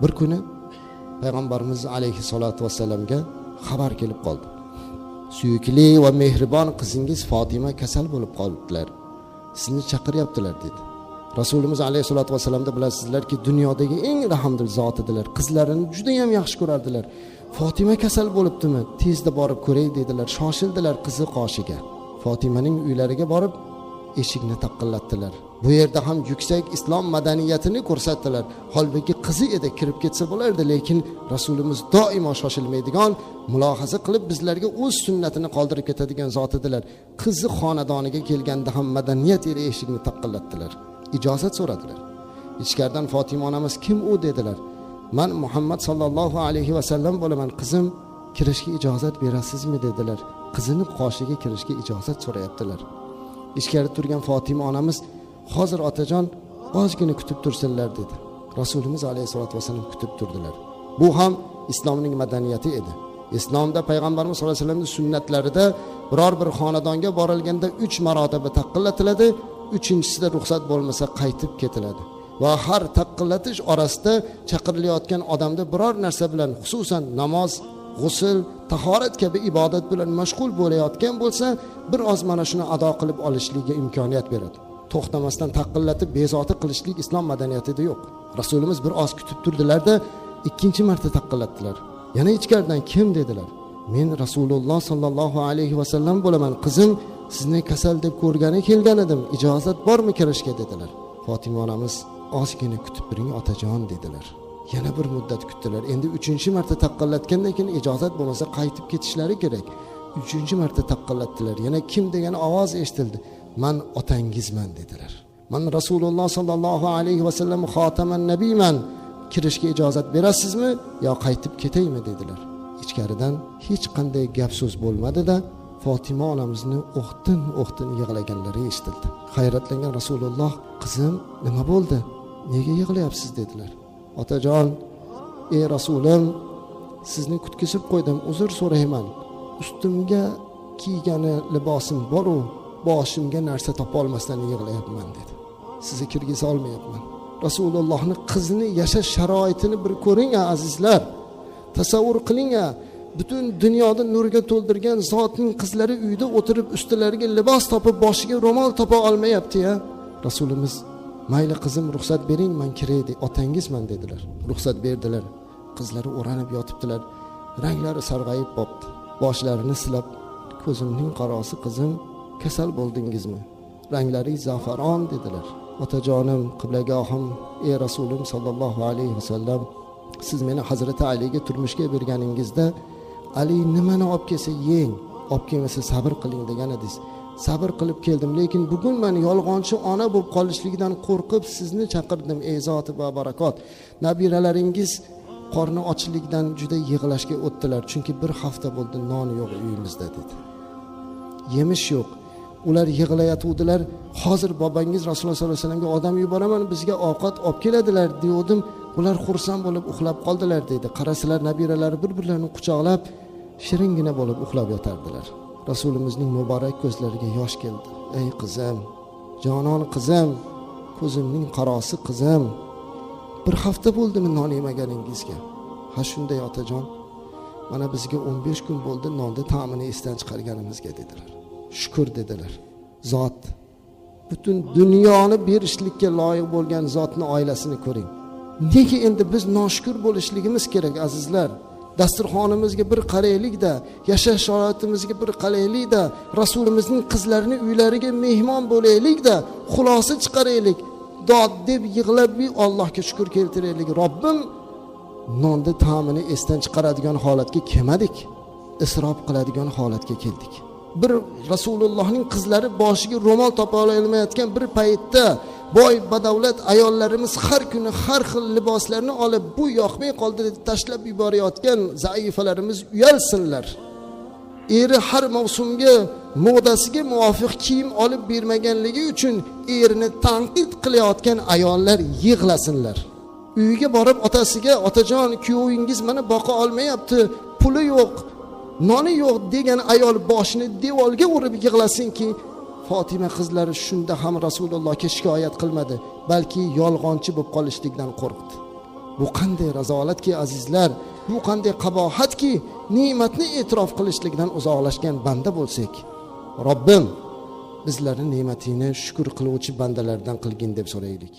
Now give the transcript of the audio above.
Bir kuni payg'ambarimiz alayhissalatu vassalamga xabar kelib qoldi. Suyukli va mehribon qizingiz Fatima kasal bo'lib qoldilar. Sizni chaqiryaptilar dedi. Rasulimiz alayhissalatu vassalamda bilasizlarki, dunyodagi eng rahmdil zot edilar. Qizlarini juda ham yaxshi ko'rardilar. Fatima kasal bo'libdimi? Tezda borib ko'ray dedilar. Shoshildilar qizi qoshiga. Fatimaning uylariga borib eshikni taqillatdilar. Bu yerda ham yuksak islom madaniyatini ko'rsatdilar. Holbuki qizi edi, kirib ketsa bo'lardi, lekin Rasulimiz doimo shoshilmaydigan, mulohaza qilib bizlarga o'z sunnatini qoldirib ketadigan zot edilar. Qizi xonadoniga kelganda ham madaniyat ila eshikni taqillatdilar. Ijozat so'radilar. Ichkaridan Fatima onamiz kim u dedilar. Men Muhammad sallallohu alayhi va sallam bo'laman, qizim, kirishga ijozat berasizmi dedilar. Qizini qoshiga kirishga ijozat so'rayaptilar. Ichkari turgan Fatima onamiz hozir otajon ozgina kutib tursinlar dedi. Rasulimiz alayhisolatu vasallam kutib turdilar. Bu ham islomning madaniyati edi. Islomda payg'ambarimiz sollallohu alayhi vasallamning sunnatlarida biror bir xonadonga borilganda 3 marotaba taqillatiladi, 3-chisida ruxsat bo'lmasa qaytib ketiladi. Va har taqillatish orasida chaqirilayotgan odamda biror narsa bilan, xususan namoz, g'usl, tahorat kabi ibodat bilan mashg'ul bo'layotgan bo'lsa, bir oz mana shuni ado qilib olishligiga imkoniyat beradi. To'xtamasdan taqillatib bezovta qilishlik islom madaniyatida yo'q. Rasulimiz bir oz kutib turdilar-da, 2-chi marta taqillatdilar. Yana ichkaridan kim dedilar. Men Rasululloh sallallohu alayhi va sallam bo'laman, qizim, sizni kasal deb ko'rgani kelgan edim, ijozat bormi kirishga dedilar. Fatima onamiz ozgina kutib turing otajon dedilar. Yana bir muddat kutdilar. Endi 3-chi marta taqillatgandan keyin ijozat bo'lmasa qaytib ketishlari kerak. 3-chi marta taqillatdilar. Yana kim degan ovoz eshitildi. Men otangizman dedilar. Men Rasululloh sallallohu alayhi va sallam xotaman nabiyman. Kirishga ijozat berasizmi yo qaytib ketaymi dedilar. Ichkaridan hech qanday gap so'z bo'lmadi-da, Fatima onamizni o'xtin-o'xtin yig'laganlari eshitildi. Hayratlangan Rasululloh, qizim, nima bo'ldi? Nega yig'layapsiz dedilar. Otajon, ey Rasulim, sizni kutkizib qo'ydim, uzr so'rayman. Ustimga kiygani libosim bor-u, boshimga narsa topa olmasdan yig'layapman dedi. Sizni kirgiza olmayapman. Rasulullohning qizini yashash sharoitini bir ko'ring azizlar. Tasavvur qiling-a, butun dunyoda nurga to'ldirgan zotning qizlari uyda o'tirib ustilariga libos topib, boshiga ro'mol topa olmayapti-ya. Rasulimiz, mayli qizim, ruxsat bering, men kiray, otangizman dedilar. Ruxsat berdilar. Qizlari o'ranib yotibdilar. Ranglari sarg'ayib bopti. Boshlarini silab, ko'zimning qarosi qizim, kasal bo'ldingizmi? Ranglari zafaron dedilar. Otajonim, qiblagohim, ey Rasulim sallallohu alayhi vasallam, siz meni Hazrati Aliga turmushga berganingizda Ali nimani olib kelsa yeng, olib kelmasa sabr qiling degan edingiz. Sabr qilib keldim, lekin bugun men yolg'onchi ona bo'lib qolishlikdan qo'rqib sizni chaqirdim, ey zoti va barakot. Nabiralaringiz qorni ochlikdan juda yig'lashga o'tdilar, chunki bir hafta bo'ldi non yo'q uyimizda dedi. Yemish yo'q. Ular yig'layotgandilar. Hozir bobangiz Rasululloh sollallohu alayhi vasallamga odam yuboraman, bizga ovqat olib keladilar degandim. Ular xursand bo'lib uxlab qoldilar dedi. Qarasalar nabiralari bir-birlarini quchoqlab shiringina bo'lib uxlab yotardilar. Rasulimizning muborak ko'zlariga yosh keldi. Ey qizim, jonon qizim, ko'zimning qarosi qizim, bir hafta bo'ldimi non yemaganingizga? Ha shunday otajon, mana bizga 15 kun bo'ldi nonni ta'mini esdan chiqarganimizga dedilar. Shukr dedilar. Zot, butun dunyoni berishlikka loyiq bo'lgan zotni oilasini ko'ring. Nega endi biz noshukur bo'lishligimiz kerak azizlar? Dasturxonimizga bir qaraylik-da, yashash sharoitimizga bir qaraylik-da, Rasulimizning qizlarini uylariga mehmon bo'laylik-da, xulosa chiqaraylik. Dod deb yig'lab Allohga shukr keltiraylik. Robbim, nonni ta'mini esdan chiqaradigan holatga kelmadik, isrof qiladigan holatga keldik. Bir Rasulullohning qizlari boshiga ro'mol topa olmayotgan bir paytda boy badavlat ayollarimiz har kuni har xil liboslarni olib, bu yoqmay qoldi deb tashlab yuborayotgan zaifalarimiz uyalsinlar. Eri har mavsumga modasiga muvofiq kiyim olib bermaganligi uchun erini tanqid qilayotgan ayollar yig'lasinlar. Uyiga borib otasiga, otajon, kuyovingiz mana boqa olmayapti, puli yo'q, noni yo'q degan ayol boshini devorga urib yig'lasinki, Fatima qizlari shunda ham Rasulullohga shikoyat qilmadi, balki yolg'onchi bo'lib qolishlikdan qo'rqdi. Bu qanday razolatki azizlar, bu qanday qabohatki, ne'matni e'tirof qilishlikdan uzoqlashgan banda bo'lsak. Robbim, bizlarni ne'matingni shukr qiluvchi bandalardan qilgin deb so'raylik.